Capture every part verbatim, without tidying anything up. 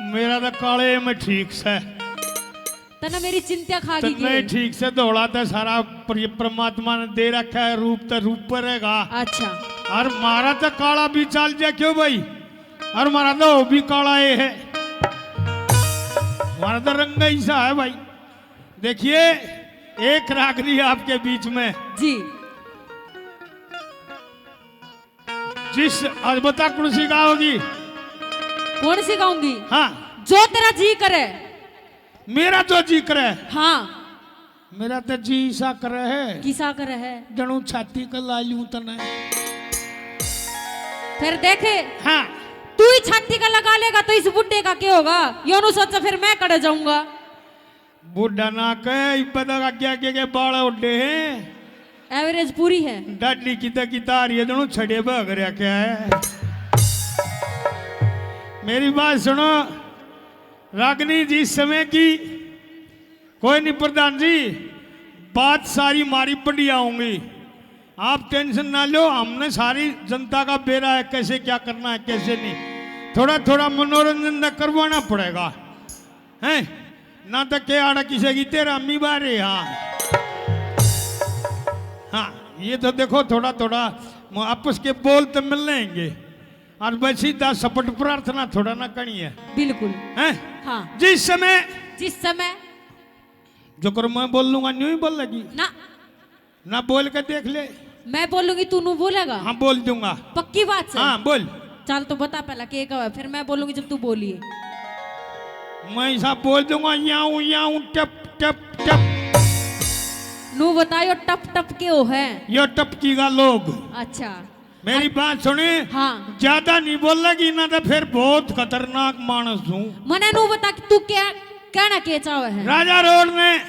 मेरा तो काले में ठीक से। तने मेरी चिंता खा गई तन्ने के? ठीक से धोला तो सारा पर-, परमात्मा ने दे रखा है, रूप तो रूप पर रहेगा। अच्छा। और मारा तो काला भी चाल जा, क्यों भाई? और मारा तो वो भी काला ये है, हमारा तो रंग ऐसा है भाई। देखिए, एक रागनी आपके बीच में। जी। जिस, आज बता कौन सी गाओगी? कौन सी गाऊंगी? हाँ। जो तेरा जी करे। मेरा जो जी करे। हाँ। मेरा तो जी सा करे है। किसा करे है? जणू छाती का ला लूं तने। फिर देखे। हाँ। तू ही छाती का लगा लेगा तो इस बुड्ढे का क्या होगा? यो नु सोचा फिर मैं कड़े जाऊंगा। बूढ़ा ना कहे, इब्बे तक आगे आगे के बाल उड्डे हैं। एवरेज पूरी है। डाडी की तक की तार ये दोनों छड़े भाग रहा क्या है? मेरी बात सुनो, रागनी जी, इस समय की कोई नहीं प्रधान जी, बात सारी मारी बढ़िया होंगी, आप टेंशन ना लो। हमने सारी जनता का बेरा है, कैसे क्या करना है, कैसे नहीं। थोड़ा थोड़ा मनोरंजन तो करवाना पड़ेगा, हैं? ना तो के आड़ा किसे की तेरा मी बारे। हाँ, हाँ, ये तो देखो, थोड़ा थोड़ा म-, आपस के बोल तो मिल लेंगे। और बस सीधा सपट प्रार्थना थोड़ा ना करनी है। बिल्कुल। हैं? हाँ। जिस समय जिस समय जो कर मैं बोल लूंगा, न्यू ही बोल लगी। ना। ना बोल के देख ले। मैं बोलूंगी, तू नू बोलेगा? हाँ, बोल दूंगा। पक्की बात से? हाँ, बोल। चल, तो बता पहला के कहा, फिर मैं बोलूंगी जब तू बोलिए। मैं ऐसा बोल दूंगा, याऊं, याऊं, टप, टप, टप। नू बतायो, टप, टप के हो है? यो टपकी का लोग। अच्छा। मेरी बात सुने। हाँ। ज्यादा नहीं बोलेगी ना, तो फिर बहुत खतरनाक मानस हूँ। मने नू बता कि तू क्या कहना के चाहे है? राजा रोड ने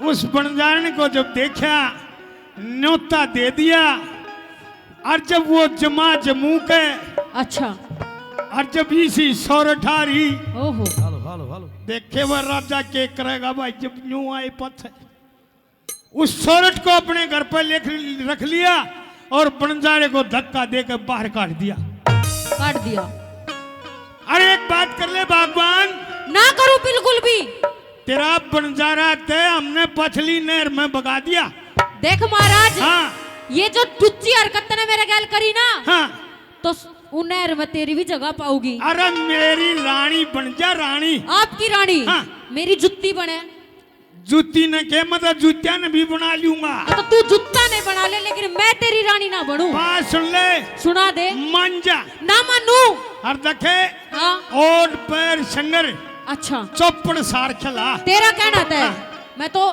उस बंजारण को जब देखा, न्योता दे दिया, और जब वो जमा जमू के, अच्छा। और जब इसी सौरठारी, ओहो। Hello, hello, hello. देखे वह राजा के करेगा भाई, जब न्यू आए पथ। उस सोरठ को अपने घर पर लेकर रख लिया और बंजारे को धक्का देकर बाहर काट दिया। काट दिया। अरे, एक बात कर ले बागवान। ना करूं बिल्कुल भी। तेरा बंजारा ते हमने पछली नहर में बगा दिया। देख महाराज, हाँ। ये जो टुच्ची हरकत ने मेरे गैल करी ना, हाँ। तो उन नहर में तेरी भी जगह पाऊंगी। अरे, मेरी रानी बन जा, रानी। आपकी रानी? हाँ। मेरी जुत्ती बने। जूती ने के, मतलब, जूतिया ने भी बना लूंगा। हाँ, तो तू जूता नहीं बना ले, लेकिन मैं तेरी रानी ना बनूं। बात सुन ले। सुना दे। मान जा। ना मानू। और देखे, हाँ। ओड पैर संगर। अच्छा। चौपड़ सार खिला। तेरा कहना तय। हाँ। मैं तो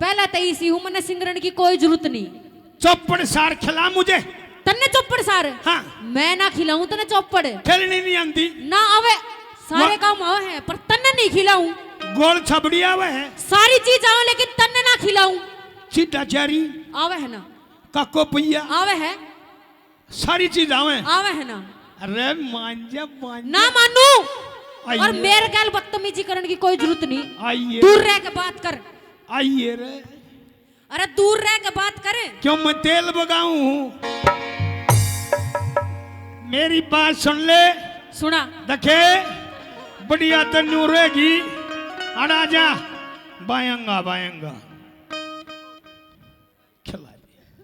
पहला तय इसी हूँ, मन्ने सिंगरण की कोई जरूरत नहीं। चौपड़ सार खिला मुझे। तन्ने चौपड़ सार? हाँ। मैं ना खिलाऊं तन्ने चौपड़। खेलनी नहीं आंदी। ना आवे, सारे वा- काम आवे हैं, पर तन्ने नहीं खिलाऊं। गोल छबड़ी आवे है। सारी चीज आवे, लेकिन तन्ने ना खिलाऊं। चिट्टा चारी। आवे है ना। काको पइया। आवे है। सारी चीज आवे। आवे है ना। अरे मान जा, मान जा। ना मानू। आइए। और मेरे गैल बदतमीजी करने की कोई जरूरत नहीं। आइए। दूर रह के बात कर। आइए रे। अरे दूर रह के बात कर। क्यों मैं तेल बगाऊं हूँ? मेरी बात सुन ले। सुना। देखे, बढ़िया तन्नू रहेगी। अड़ा जा, बायंगा, बायंगा। खिला दे।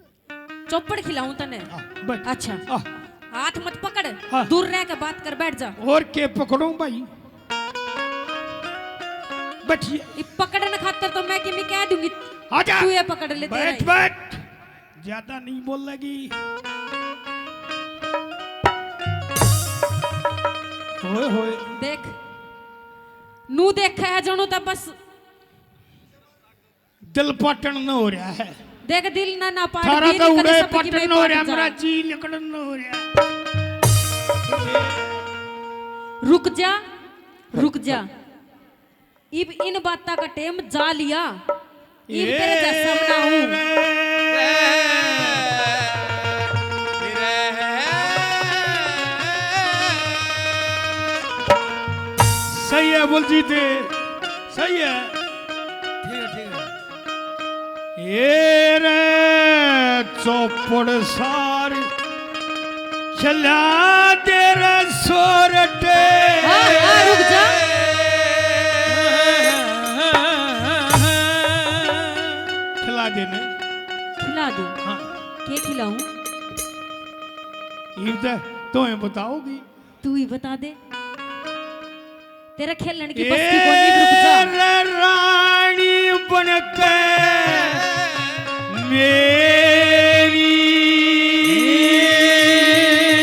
चौपड़ खिलाऊं तने? हाँ, बैठ। अच्छा। हाँ। हाथ मत पकड़, हाँ। दूर रह के बात कर, बैठ जा। और के पकड़ूं भाई? बैठिए। ये पकड़न खातर तो मैं किमी कह दूंगी, आजा। तू ये पकड़ ले, तेरा बैठ, ही। बैठ। ज्यादा नहीं बोलेगी। होए, होए। देख, नू देखा है जणू तो बस दिल पाटन न हो रहा है। देख, दिल ना, ना पाट, थारा दिल तो कदे उड़े सबकी पाटन में न हो पाट रहा, जा। मेरा जी लिकड़न न हो रहा। रुक जा, रुक जा। इब इन बातां का टेम जा लिया। इब तेरे जैसा बनाऊं। सही है, बोल जी थे। सही है। ठीक है, ठीक है। ए रे चौपड़ सार चला तेरा सोरटे। हाँ, हाँ, खिलाऊं? ये तो तू ही बताओगी। तू ही बता दे। तेरा खेलन की बस की कोनी, रुक जा। ए रे रानी बनके मेरी।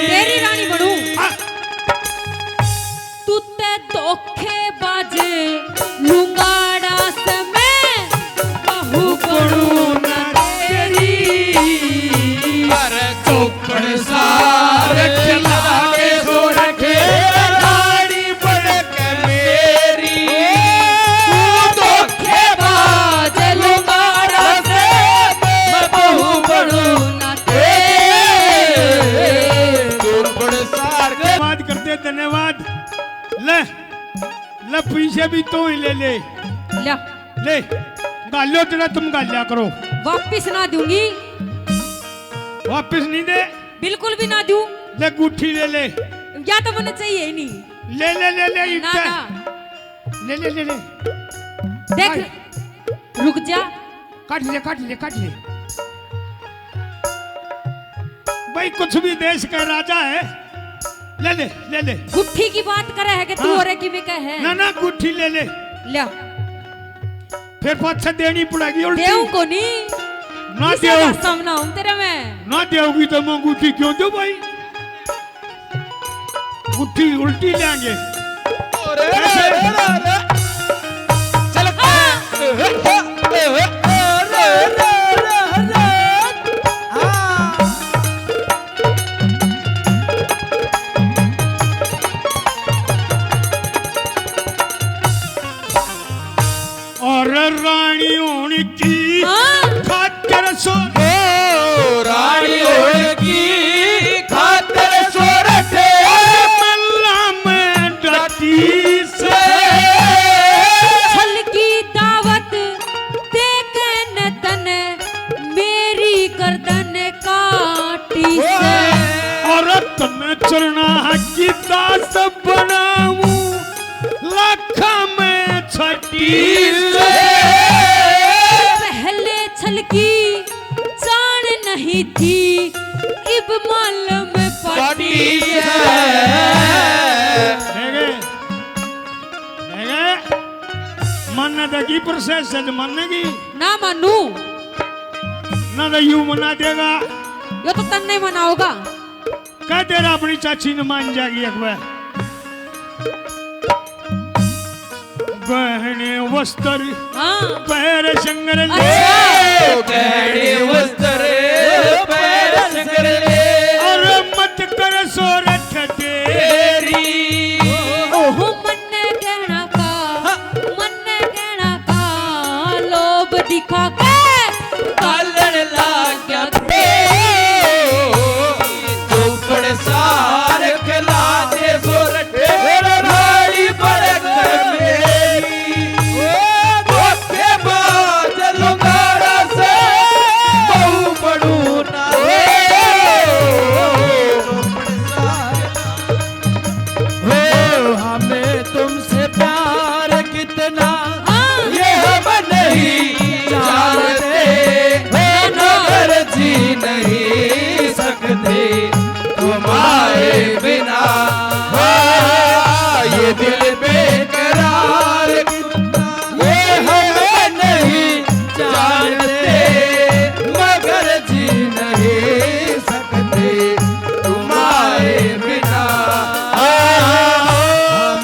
तेरी रानी बनूं? आ। तू ते धोखेबाज लुगाड़ा से मैं बहू बनूं ना तेरी। अरे चौपड़ सार खिला के सो रखे रानी बनके मेरी। तू धोखेबाज लुगाड़ा से मैं बहू बनूं ना तेरी। चौपड़ सार के बात करते, धन्यवाद। ले, ले, पीछे भी तू ही ले ले। ले। ले, गालो जरा तुम गाल्या करो। वापिस ना दूंगी। वापिस नहीं दे। बिल्कुल भी ना दूं। ले, गुट्ठी ले ले। या तो मन्ने चाहिए ही नहीं। ले, ले, ले, ले, ना, इतना। ना। ले, ले, ले, ले। देख, भाई। रुक जा। काट ले, काट ले, काट ले। भाई, कुछ भी देश का राजा है। ले ले, ले ले। गुट्ठी की बात करे है कि तू हाँ। और है कि मैं कह है? ना, ना, गुट्ठी ले ले। लिया। फिर पाछे देनी पड़ेगी उल्टी। देऊं को नहीं। ना किसे देऊ। का सामना हूं तेरे में। ना देगी तो मैं गुट्ठी क्यों दूं भाई? गुट्ठी उल्टी लेंगे। अरे, ऐसे। अरे, अरे, अरे। चल। हाँ। अरे, अरे, अरे, अरे। हाँ। और रानी होने की हाँ। खातिर सो ओ रानी होने की खातिर सोरठे मल्ला में डटी से। छल की दावत दे के न तने मेरी गर्दन काटी से। और तने चरना की दास बनाऊं लाखा में छठी से। पहले छलकी जान नहीं थी, इब मालूम पड़ी है। देखे, देखे, मानना था की प्रोसेस है, मानने की? ना मानू। ना तो यू मना देगा। यो तो तन्ने मनाओगा। कह तेरा अपनी चाची ने मान जाएगी एक बार। गहने वस्त्र हाँ। पैर संगर ले। अच्छा। गहने वस्त्र पैर संगर ले। और मत कर सोरठ देरी। ओहो मन्ने गहना का, मन्ने गहना का लोभ दिखा के। कालण लाग्या थे। चौपड़ सार खिला दे सोरठे रानी बरकर मेरी। ओ धोखेबाज लुगाड़ा से बहू बनू ना रे। चौपड़ सार हो हमें तुमसे प्यार कितना, हाँ। ये हम नहीं जानते, जानते। मगर जी नहीं सकते तुम्हारे बिना। हाँ, ये दिल बेकरार कितना, ये हम नहीं जानते, मगर जी नहीं सकते तुम्हारे बिना। हाँ, हम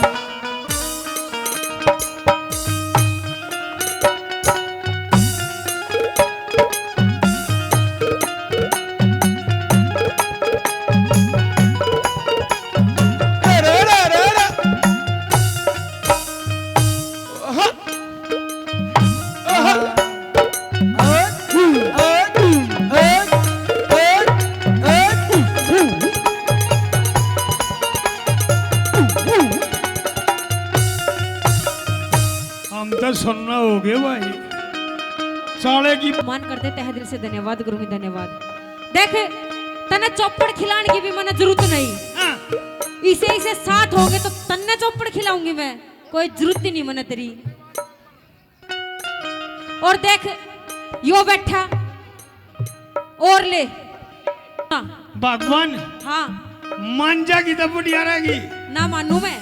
हम तो सुनना हो गए भाई। साले की मान करते तहे दिल से धन्यवाद करूंगी, धन्यवाद। देख, तने चौपड़ खिलाने की भी मने जरूरत नहीं। हाँ। इसे, इसे साथ होगे तो तन्ने चौपड़ खिलाऊंगी मैं, कोई जरूरत ही नहीं मने तेरी। और देख, यो बैठा, और ले, भगवान। हाँ। मान जा की तो बढ़िया रहेगी। ना मानू मैं।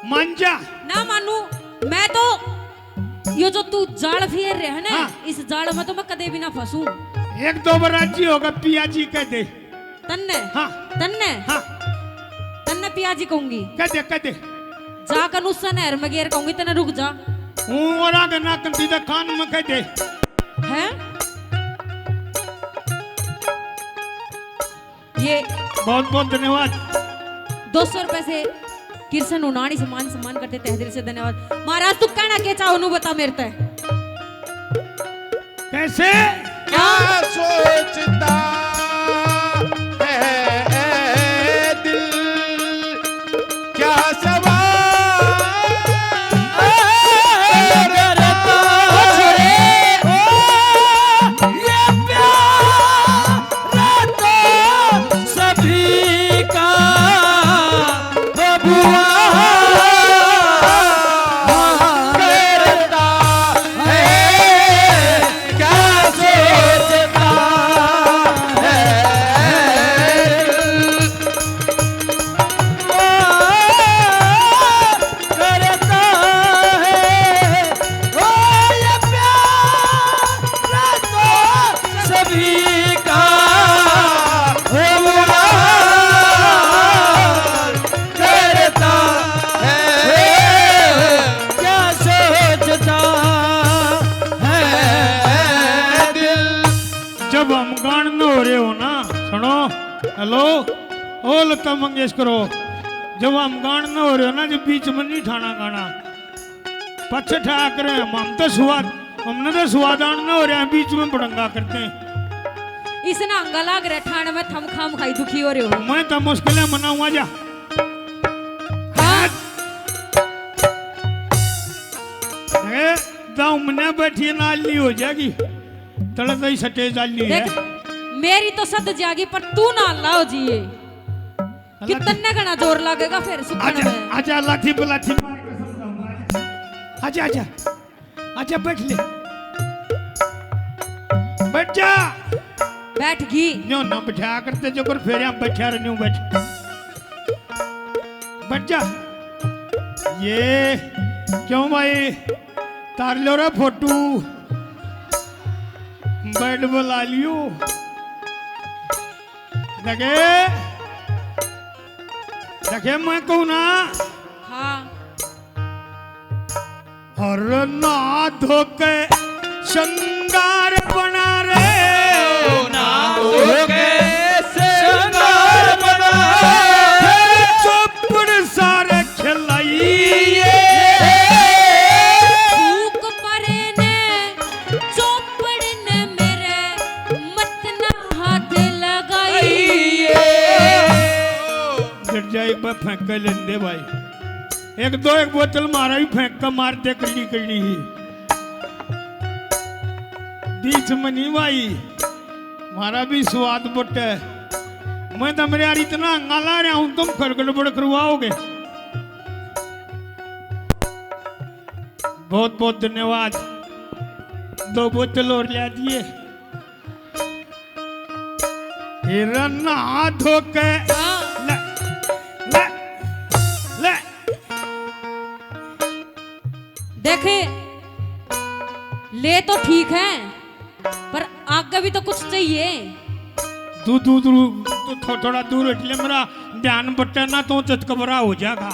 मान जा। ना मानू। मैं तो, यो जो तू जाल फेर रहे है ना, हाँ। इस जाल में तो मैं कदे भी ना फंसूं। एक दो बार राजी होगा, पिया जी कह दे। तन्ने? हाँ। तन्ने? हाँ। तन्ने पिया जी कहूंगी। कह दे, कह दे। जा कन उस नहर में गेर कहूंगी, तन्ने रुक जा। हूँ और आगे ना कंदी दे कान में कह दे। हैं? ये बहुत बहुत धन्यवाद। दो सौ रुपए से किरसन उनानी से मान सम्मान करते तहे दिल से धन्यवाद। महाराज, तू कहना के चाहो, नू बता मेरे ते। कैसे? क्या सोचता है दिल, क्या सवाल करता है? ये प्यार तो सभी का बबुआ करता है, क्या सोचता है? करता है, ओ ये प्यार तो सभी का उमरान करता है, क्या सोचता है दिल। जब हम गान न हो रहे हो ना, सुनो, हेलो, ओ लता मंगेशकर हो, जब हम गान न हो रहे हो ना, जब बीच में नहीं ठाना गाना, पाछे ठा करे हम, हम तो स्वाद, हमने तो स्वाद आन न हो रहा है, बीच में बड़ंगा करते हैं। इसने अंगा लाग रहे ठाण में, थम खाम खाई दुखी हो रहे हो। मैं तो मुश्किलें मनाऊं, आजा। हाँ। ए, दाऊ मन्ने बैठी नाल नहीं हो जाएगी, तले तो ही सटे जाली है। देख, मेरी तो सद जागी, पर तू ना लाओ जी ये। कि तन्ने घना जोर लागेगा फिर सुखन आजा, में। आजा, लाठी पे लाठी मार के समझाऊंगा, आजा। आजा, आजा। आजा, बैठ ले। बैठ जा। बैठ गई। न्यो ना बैठा करते जो कर फेर यहाँ बैठा रह, न्यो बैठ। बैठ जा। ये क्यों भाई? तार लो रे फोटू। बेड बुला लियो। देखे, देखे, मैं कहूँ ना। हाँ। और ना धो के श्रृंगार बना रे, ना धो के श्रृंगार बना रे, चौपड़ सारे खिलाइए। फूक परे ने चौपड़ ने मेरे, मत ना हाथ लगाइए। जट जाए पर फेंक के लेंदे भाई। एक दो एक बोतल मारा ही फेंक के मार दे, कड़ी कड़ी ही। बीच में नहीं भाई, मारा भी स्वाद बटे। मैं तो मेरे यार इतना हंगाला रहा हूं, तुम खड़गड़बड़ करवाओगे। बहुत बहुत धन्यवाद। दो बोतल और ले दिए। फिर नहा धो के हाँ। ले, ले, ले। देखे, ले तो ठीक है, पर आगे भी तो कुछ चाहिए। दू-, दू-, दू-, दू-, थो-, थोड़ा दूर हट ले, मेरा ध्यान बट्टे ना तो चितकबरा हो जाएगा।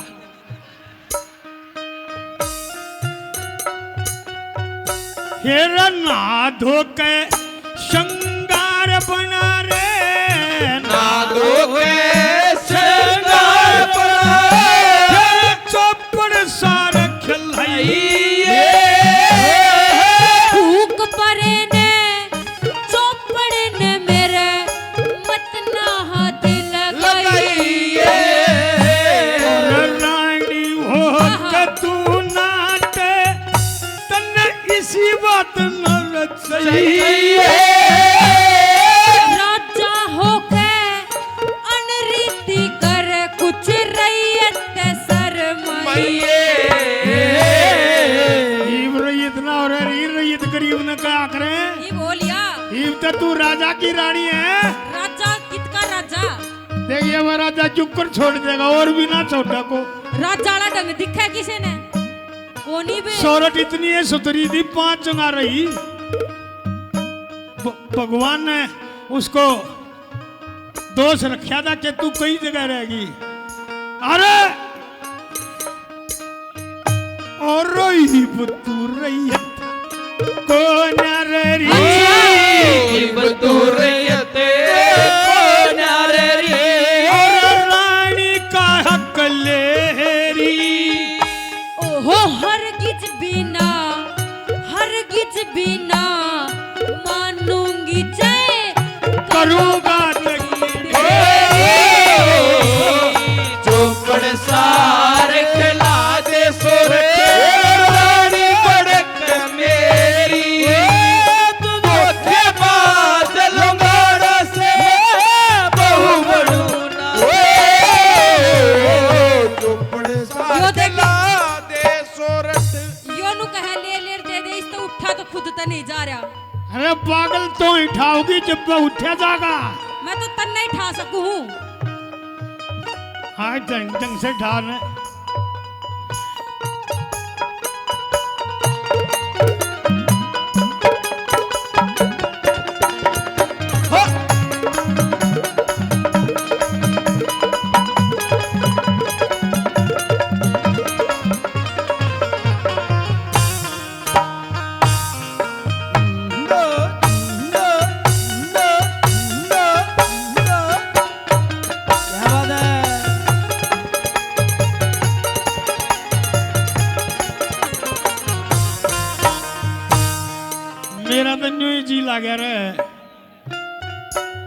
हेर नहा धो के श्रृंगार बना रे, नहा धो के श्रृंगार बना रे, चौपड़ सार खिलाइए। फूक परे ने चौपड़ ने मेरे, मत ना हाथ लगाइए। लगाइए। और रानी हो आहा। के तू नाटे, तन्ने इसी बात न चाहिए। राजा होके अनरीति कर, कुछ रैयत शर्माइए। ईब रैयत ना हो रहे, ईब रैयत गरीब ने क्या करे? ये बोलिया। ईब तो तू राजा की रानी है। राजा ये वो राजा क्यों कर छोड़ देगा और भी ना छोटा को। राजा वाला ढंग दिखा किसे ने? कोनी बे। सोरठ इतनी है सुतरी दी, पांच चंगा रही। भ-, भगवान ने उसको दोष रखा था कि तू कई जगह रहेगी। अरे और रोई बतूर रही है, को नररी। अच्छा। इब तू रहियत को नररी। और रानी का हक लेरी। ओहो, हरगिज भी ना, हरगिज भी ना मानूंगी जय करूंगा तकदीर। चौपड़ सार खिला दे सुर के रानी बड़क मेरी। तू धोखेबाज लंगोड़ा से बहू बनू ना। चौपड़ सार यो देख। खिला दे सोरठ। यो नु कहे ले ले दे दे, इस तो उठा तो खुद तो नहीं जा रहा। अरे पागल, तो ही ठाओगी जब मैं उठा जागा। मैं तो तन्ने ही ठा सकूं हूँ। हाँ, ढंग, ढंग से ठार। क्या बात है? मेरा तो न्यू ही जी लाग्या रे।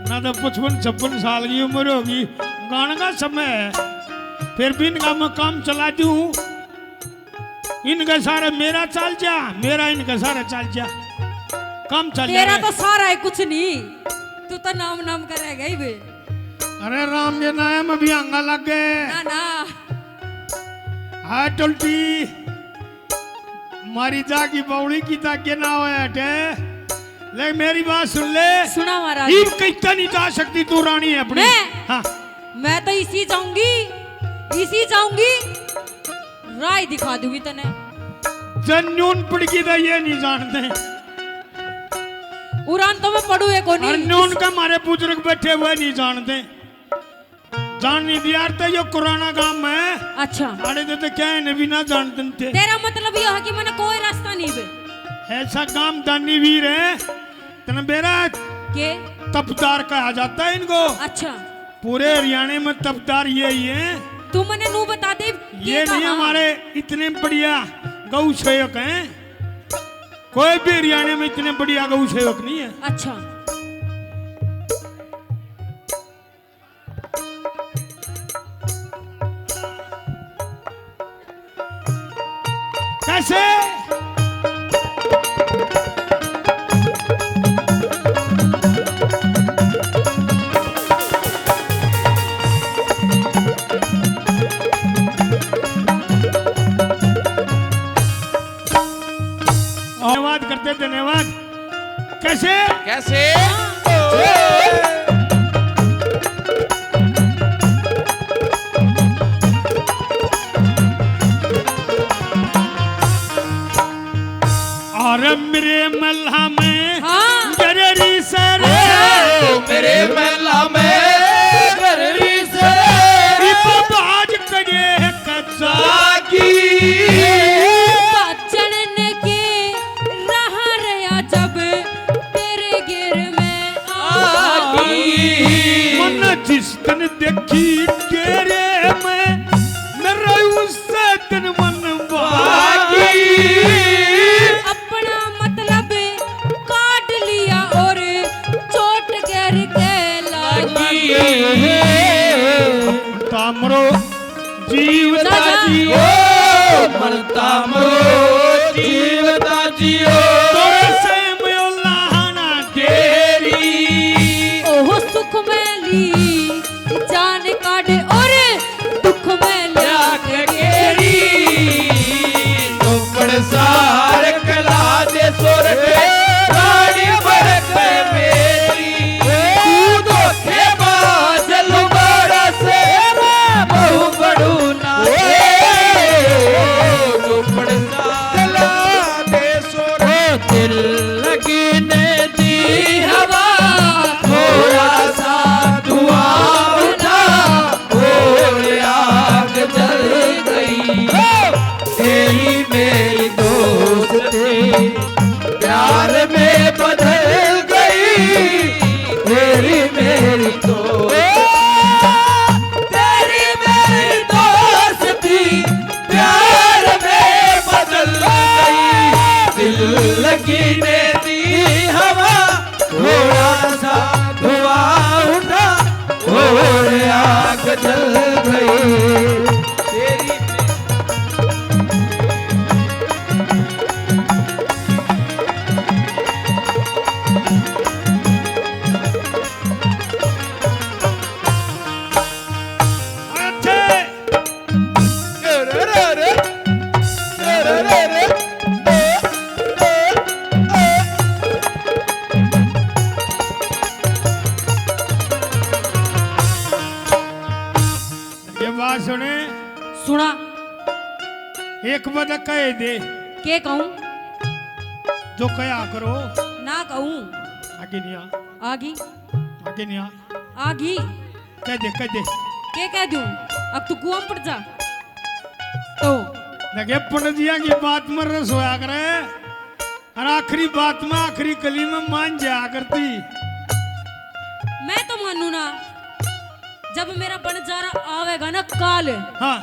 ना तो पचपन छप्पन साल की उम्र होगी, गाने का समय है, फिर भी इनका मैं काम चला दूं। इनके सारे मेरा चाल जा, मेरा इनके सारे चाल जा, काम चल जा तेरा रे। तो सारा है कुछ नहीं, तू तो नाम नाम करेगा ही बे। अरे राम के नाम अभी आंगा लग गए। ना ना। हाय टुलटी, मारी जा की बावली की ताके ना होया टे। ले मेरी बात सुन ले। सुना महाराज। इब कहीं नहीं जा सकती तू, रानी है अपनी। मैं? हाँ। मैं तो इसी जाऊंगी, इसी जाऊंगी, राह दिखा दूंगी तने। जन्नून पड़की तो ये नहीं जानते। उरान तो मैं पढ़ू है कोनी। अरे नून का मारे बुजुर्ग बैठे हुए नहीं जानते। जान नहीं दिया यार, तो यो कुराना गांव में। अच्छा। आड़े दे तो क्या है, ने भी ना जानते थे। तेरा मतलब यह है कि मैंने कोई रास्ता नहीं बे। ऐसा गांव दानी वीर है, तने बेरा के? तपदार कहा जाता है इनको। अच्छा। पूरे हरियाणा में तपदार ये ही है। तू मने नू बता दे, ये के नहीं कहा? हमारे इतने बढ़िया गौ सेवक हैं, कोई भी हरियाणा में इतने बढ़िया गौ सेवक नहीं है। अच्छा। कैसे? धन्यवाद करते, धन्यवाद। कैसे? कैसे? और मेरे महला में हाँ। गररी सर। ओ, मेरे महला में गररी सर। इब बाज करे कच्चा की। बाचन के रहा रहा जब तेरे गिर में आगी। मन जिस दिन देखी तेरे में, मेरा उस दिन मन भागी। अपना मतलब काट लिया और चोट गिर के लागी। तामरो जीवता जा, जा। जियो, मरता मरो, जीवता जियो। तोरे से मयो लाहना तेरी। ओहो सुख में ली जान काढ़े और दुख में ल्या के घेरी। चौपड़ सार कला दे सोरठ, रानी बरत मेरी। तू धोखेबाज लुगाड़ा तेरी मेरी दोस्ती प्यार में बदल गई। तेरी मेरी दोस्ती, तेरी मेरी दोस्ती प्यार में बदल गई। दिल लगी ने दी हवा, थोड़ा सा धुआं उठा और आग जल गई। तेरी ये बात सुने। सुना। एक बद कह दे। के कहूँ? जो कहा करो। ना कहूँ। आगे नहीं आ। आगी। आगे नहीं आ। आगी। कह दे, कह दे। के कह दूँ? अब तू कुआं पड़ जा। तो। लगे पंडित जी की बात में रस होया करे। और आखिरी बात में, आखिरी कली में मान जाया करती। मैं तो मानू ना, जब मेरा बंजारा आवेगा ना काल, हाँ।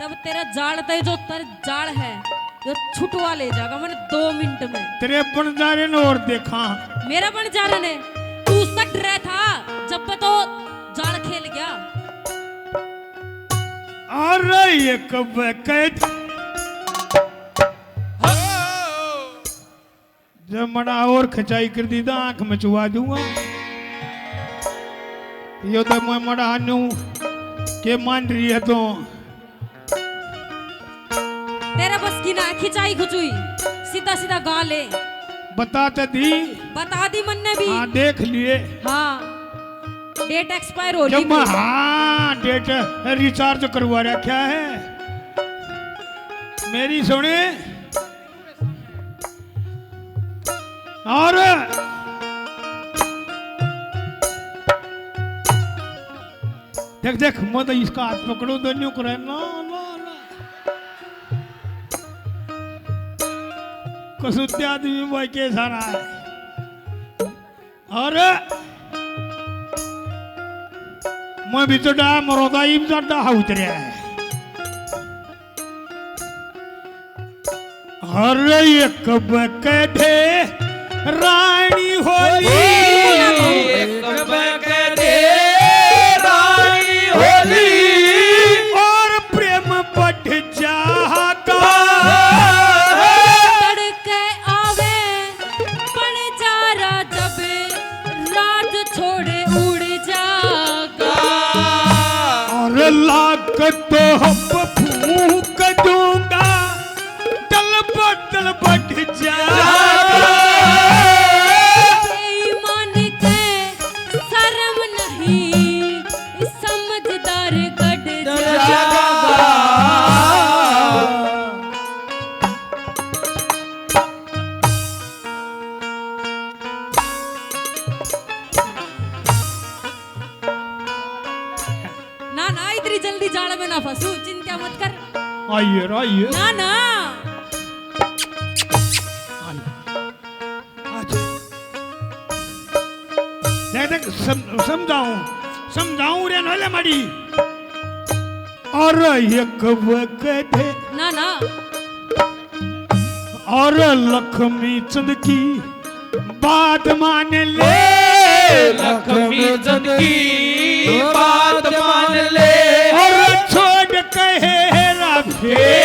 जब तेरा जाल तय जो तर जाल है, यो छुटवा ले जाएगा मैंने दो मिनट में। तेरे बंजारे ने और देखा। मेरा बंजारा ने, तू उसका डरा था, जब पे तो जाल खेल गया। अरे एक बकैत जब मड़ा और खिंचाई कर दी तो आंख में चुवा दूंगा। यो तो मैं मड़ा नू के मान रही है तो। तेरा बस की ना खिंचाई खुचुई, सीधा सीधा गा ले। बता तो दी। बता दी मन्ने भी। हाँ, देख लिए। हाँ, डेट एक्सपायर हो जब रही मैं, है। हाँ, डेट रिचार्ज करवा रखा है। मेरी सुने, और देख, देख, मैं तो इसका हाथ पकड़ू तो न्यू करे, ना, ना, ना। कसूती आदमी भाई के सारा है। और मैं भी तो डा मरोदा इब जा डा उतरया है। हर एक बकदे रानी होली, एक बकदे रानी होली, और प्रेम बढ़ जागा। तड़के आवे बंजारा जब राज छोड़ उड़ जागा। और लाख तो हम फूंक दूंगा, दल बदल बढ़ जागा। बेईमान के शर्म नहीं, समझदार कट जागा। ना, ना, इतनी जल्दी जाल में ना फंसू, चिंता मत कर। आइए रे, आइए। ना, ना। आइए। अच्छा। देख, देख, सम-, समझाऊं, समझाऊं रे नोले मड़ी। और एक वक्त है। ना, ना। और लक्ष्मी चंद की बात मान ले। लक्ष्मी चंद की बात मान ले। और छोड़ कहे हेरा फेरी।